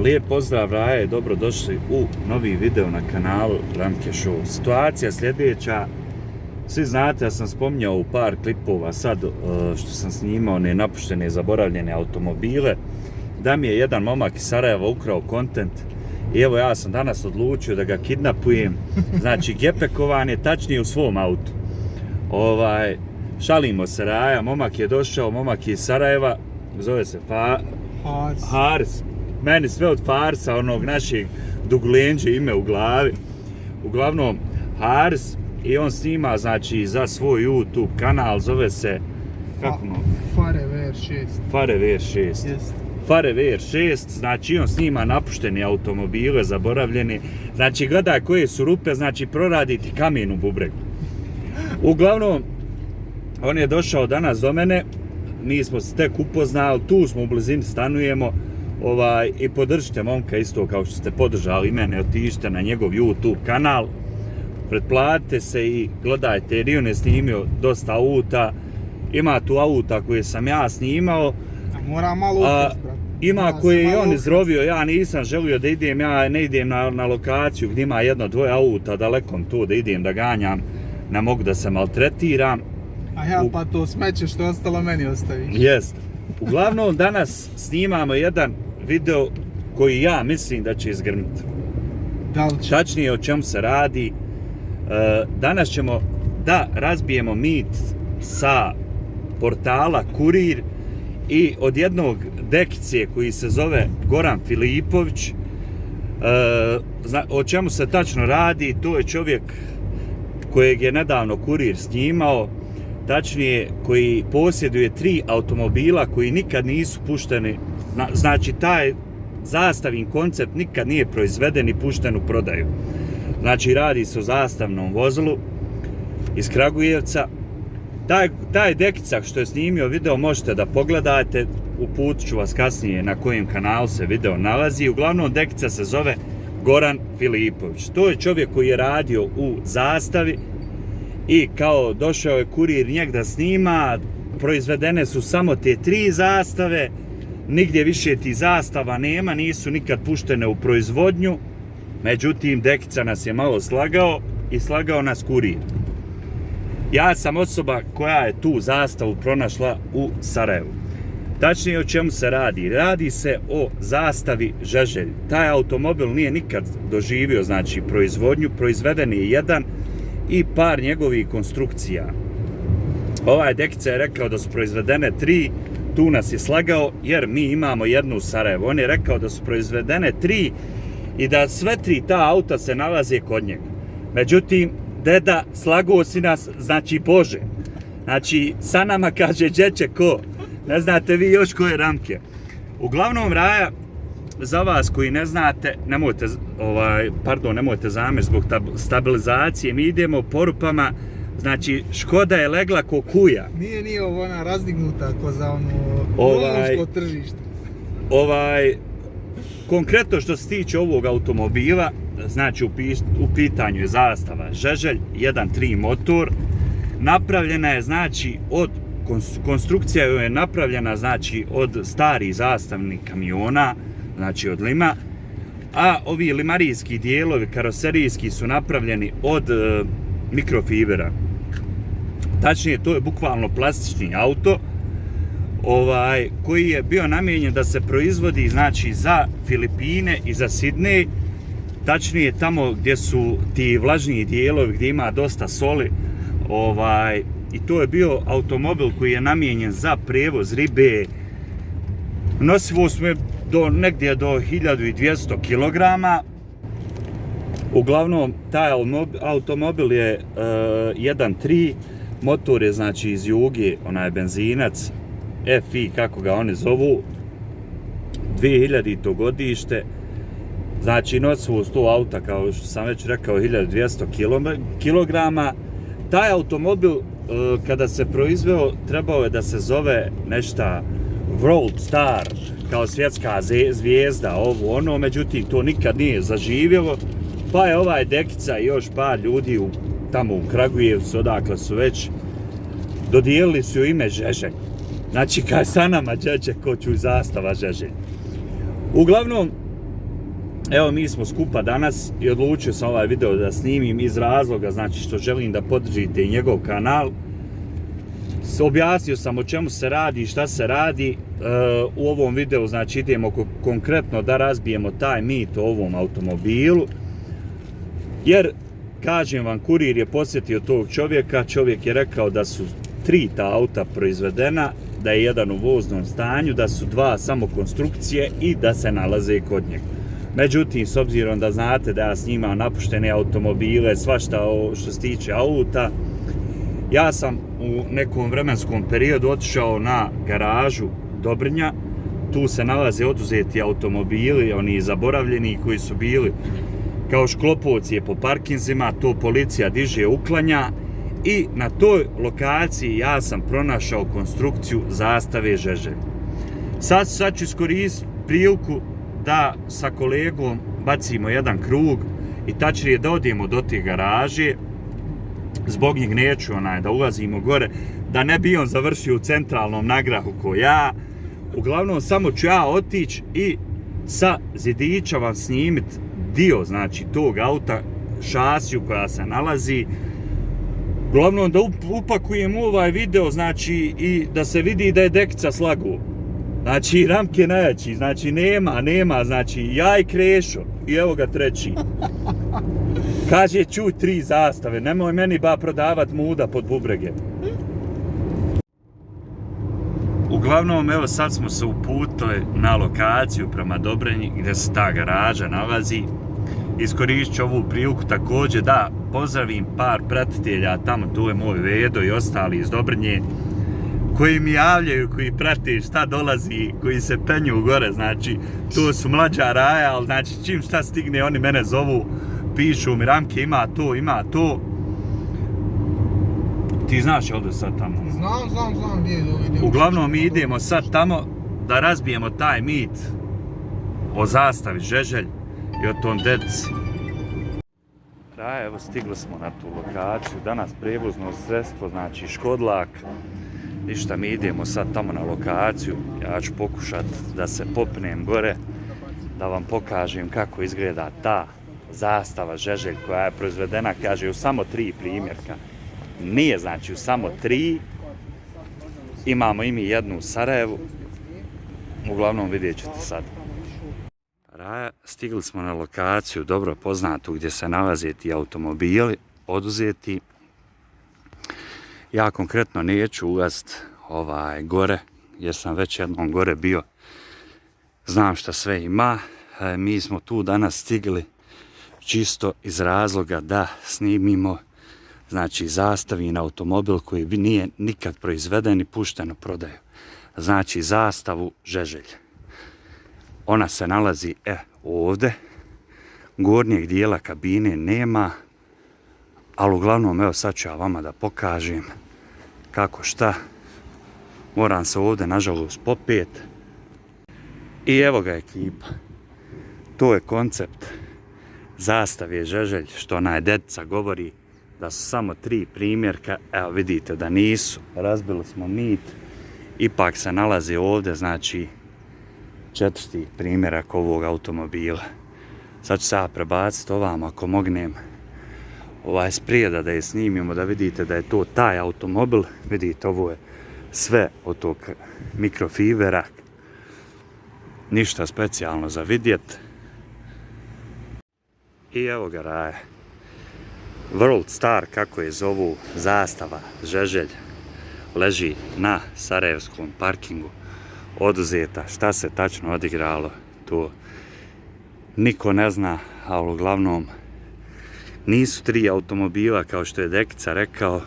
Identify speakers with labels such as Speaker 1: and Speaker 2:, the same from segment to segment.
Speaker 1: Lijep pozdrav Raje, dobrodošli u novi video na kanalu Ramke Show. Situacija sljedeća, svi znate da sam spominjao u par klipova sad što sam snimao one napuštene, zaboravljene automobile, da mi je jedan momak iz Sarajeva ukrao kontent i evo ja sam danas odlučio da ga kidnapujem, znači gepekovan je tačnije u svom autu. Šalimo se Raja, momak je došao, momak je iz Sarajeva, zove se Haris. Meni sve od farsa, onog našeg dugulenđe ime u glavi. Uglavnom, Haris, i on snima, znači, za svoj YouTube kanal, zove se...
Speaker 2: Fare VR6.
Speaker 1: Fare VR6.
Speaker 2: Jest.
Speaker 1: Fare VR6, znači on snima napuštene automobile, zaboravljene. Znači, gledaj koje su rupe, znači, proraditi kamen u bubregu. Uglavnom, on je došao danas do mene, mi smo se tek upoznali, tu smo u blizini stanujemo, i podržite momka isto kao što ste podržali mene, otišite na njegov YouTube kanal, pretplatite se i gledajte jer on je snimio dosta auta, ima tu auta koje sam ja snimao,
Speaker 2: mora malo ukras, brat.
Speaker 1: Ima koje je on izrovio, ja nisam želio da idem, ja ne idem na lokaciju gdje ima jedno, dvoje auta, dalekom tu da idem da ganjam, ne mogu da se maltretiram.
Speaker 2: A ja pa to smeće što je ostalo meni ostaviš.
Speaker 1: Jest. Uglavnom danas snimamo jedan video koji ja mislim da će izgrnuti.
Speaker 2: Da li će?
Speaker 1: Tačnije o čemu se radi. Danas ćemo da razbijemo mit sa portala Kurir i od jednog dekice koji se zove Goran Filipović. O čemu se tačno radi, to je čovjek kojeg je nedavno Kurir snimao, tačnije koji posjeduje 3 automobila koji nikad nisu pušteni, znači taj zastavin koncept nikad nije proizveden i pušten u prodaju. Znači radi se o zastavnom vozilu iz Kragujevca. Taj dekica što je snimio video možete da pogledate, uputit ću vas kasnije na kojem kanalu se video nalazi. Uglavnom dekica se zove Goran Filipović. To je čovjek koji je radio u Zastavi i kao došao je Kurir njeg da snima, proizvedene su samo te 3 zastave, nigdje više ti zastava nema, nisu nikad puštene u proizvodnju, međutim dekica nas je malo slagao i slagao nas Kurir. Ja sam osoba koja je tu zastavu pronašla u Sarajevu. Tačnije o čemu se radi? Radi se o zastavi Žeželj. Taj automobil nije nikad doživio, znači, proizvodnju, proizveden je jedan i par njegovih konstrukcija. Ovaj dekica je rekao da su proizvedene 3, tu nas je slagao jer mi imamo jednu u Sarajevu. On je rekao da su proizvedene 3 i da sve 3 ta auta se nalaze kod njega. Međutim, deda, slagao si nas, znači Bože. Znači, sa nama kaže džeče ko. Ne znate vi još koje Ramke. Uglavnom, Raja, za vas koji ne znate, nemojte zamjer zbog stabilizacije, mi idemo porupama, znači Škoda je legla ko kuja.
Speaker 2: Nije ovo ona razdignuta ko za londonsko tržište.
Speaker 1: Konkretno što se tiče ovog automobila, znači u pitanju je zastava Žeželj, 1.3 motor, napravljena je znači konstrukcija je napravljena znači od starih zastavnih kamiona, znači od lima, a ovi limarijski dijelovi karoserijski su napravljeni od mikrofibera. Tačnije, to je bukvalno plastični auto koji je bio namijenjen da se proizvodi znači za Filipine i za Sidnej, tačnije tamo gdje su ti vlažniji dijelovi gdje ima dosta soli, i to je bio automobil koji je namijenjen za prijevoz ribe. Nosivost mu je negdje do 1200 kg. Uglavnom, taj automobil je 1.3, motor je znači iz Juge, onaj benzinac, FI kako ga oni zovu, 2000. godište. Znači nosivost tog auta, kao što sam već rekao, 1200 kg. Taj automobil kada se proizveo trebao je da se zove nešto World Star, kao svjetska zvijezda, ovo ono, međutim to nikad nije zaživjelo, pa je ovaj dekica i još par ljudi tamo u Kragujevcu, odakle su već, dodijelili su ime Žeželj. Znači, kaj sa nama džeđe ko ću zastava Žeželj. Uglavnom, Evo, mi smo skupa danas i odlučio sam ovaj video da snimim iz razloga, znači što želim da podržite i njegov kanal. Objasnio sam o čemu se radi i šta se radi. U ovom videu znači idemo konkretno da razbijemo taj mit o ovom automobilu. Jer, kažem vam, kurir je posjetio tog čovjeka, čovjek je rekao da su 3 ta auta proizvedena, da je jedan u voznom stanju, da su 2 samo konstrukcije i da se nalaze kod njega. Međutim, s obzirom da znate da ja snimam napuštene automobile, svašta što se tiče auta, ja sam u nekom vremenskom periodu otišao na garažu Dobrnja. Tu se nalaze oduzeti automobili, oni zaboravljeni koji su bili kao šklopovci po parkinzima, to policija diže, uklanja. I na toj lokaciji ja sam pronašao konstrukciju zastave Žeželj. Sad ću iskoristiti priliku da sa kolegom bacimo jedan krug i tačnije da odemo do te garaže. Zbog njih neću da ulazimo gore, da ne bi on završio u centralnom nagrahu ko ja. Uglavnom, samo ću ja otići i sa zidića vam snimiti dio, znači, tog auta, šasiju koja se nalazi. Uglavnom, da upakujem ovaj video, znači, i da se vidi da je dekica slagu. Znači, ramke najjači, znači, nema, znači, ja i Krešo, i evo ga treći. Kaže, čuj 3 zastave, nemoj meni prodavat muda pod bubrege. Uglavnom, evo sad smo se uputili na lokaciju prema Dobrinji gdje se ta garaža nalazi. Iskoristit ću ovu priliku također da pozdravim par pratitelja, tamo tu je moj Vedo i ostali iz Dobrnje, koji mi javljaju, koji prate šta dolazi, koji se penju gore, znači, to su mlađa Raja, ali znači čim šta stigne, oni mene zovu, pišu mi, Ramke, ima to. Ti znaš ovdje sad tamo?
Speaker 2: Znam gdje je dole.
Speaker 1: Uglavnom, mi idemo sad tamo da razbijemo taj mit o zastavi Žeželj i o tom dedici. Raja, evo stigli smo na tu lokaciju, danas prevozno sredstvo, znači Škodlak. Ništa, mi idemo sad tamo na lokaciju, ja ću pokušat da se popnem gore, da vam pokažem kako izgleda ta zastava Žeželj koja je proizvedena, kaže, u samo 3 primjerka. Nije, znači, u samo 3. Imamo i mi jednu u Sarajevu. Uglavnom, vidjet ćete sad. Raja, stigli smo na lokaciju, dobro poznatu, gdje se nalaze ti automobili oduzeti. Ja konkretno neću ulazit gore, jer sam već jednom gore bio. Znam šta sve ima. Mi smo tu danas stigli čisto iz razloga da snimimo, znači, zastavin automobil koji nije nikad proizveden i pušten u prodaju. Znači, zastavu Žeželj. Ona se nalazi ovdje. Gornjeg dijela kabine nema, ali uglavnom, evo sad ću ja vama da pokažem kako šta. Moram se ovdje, nažalost, popet. I evo ga ekipa. To je koncept zastave Žeželj, što onaj dedica govori da su samo 3 primjerka. Evo, vidite da nisu. Razbili smo mit. Ipak se nalazi ovdje, znači, 4. primjerak ovog automobila. Sad ću se ja prebaciti ovamo ako mognem sprijeda da je snimimo, da vidite da je to taj automobil. Vidite, ovo je sve od tog mikrofibera. Ništa specijalno za vidjet. I evo ga Raja. World Star, kako je zovu, zastava Žeželj, leži na sarajevskom parkingu. Oduzeta, šta se tačno odigralo, to niko ne zna, ali uglavnom nisu 3 automobila kao što je dekica rekao,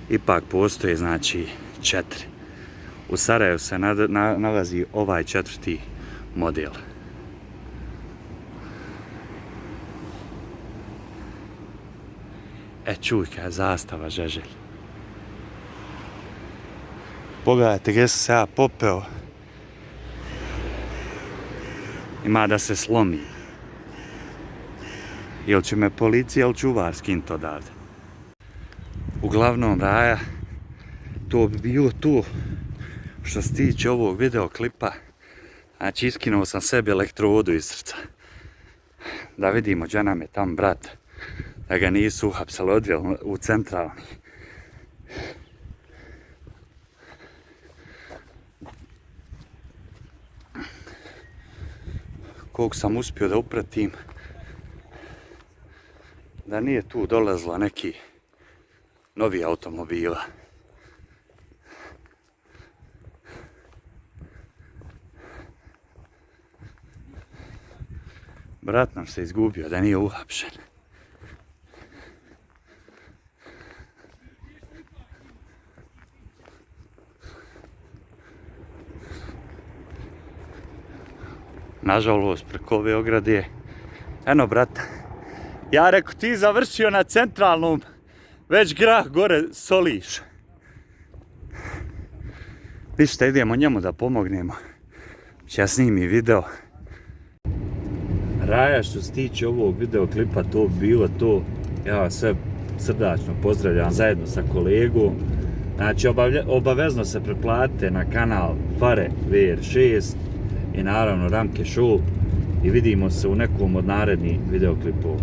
Speaker 1: ipak postoje, znači, 4. U Sarajevu se nalazi ovaj 4. model. Čuj, kaj je zastava Žeželj. Pogledajte gdje sam se ja popeo. Ima da se slomi. Ili će me policija ili čuvar skinut odavde. Uglavnom, Raja, to bi bilo to što se tiče ovog videoklipa. Znači, iskinuo sam sebi elektrodu iz srca. Da vidimo gdje nam je tam brat. Da ga nisu uhapsali, odveli u centralni. Koliko sam uspio da upratim, da nije tu dolazila neki novi automobila. Brat nam se izgubio, da nije uhapšen. Nažalost, preko ove ograde, eno brata, ja rekao ti završio na centralnom, već grah gore soliš. Ništa, idemo njemu da pomognemo. Ja snimi video. Raja, što se tiče ovog videoklipa, to bi bilo to. Ja vas sve srdačno pozdravljam zajedno sa kolegom. Znači, obavezno se pretplatite na kanal Fare VR6 i naravno Ramke Show i vidimo se u nekom od narednih videoklipova.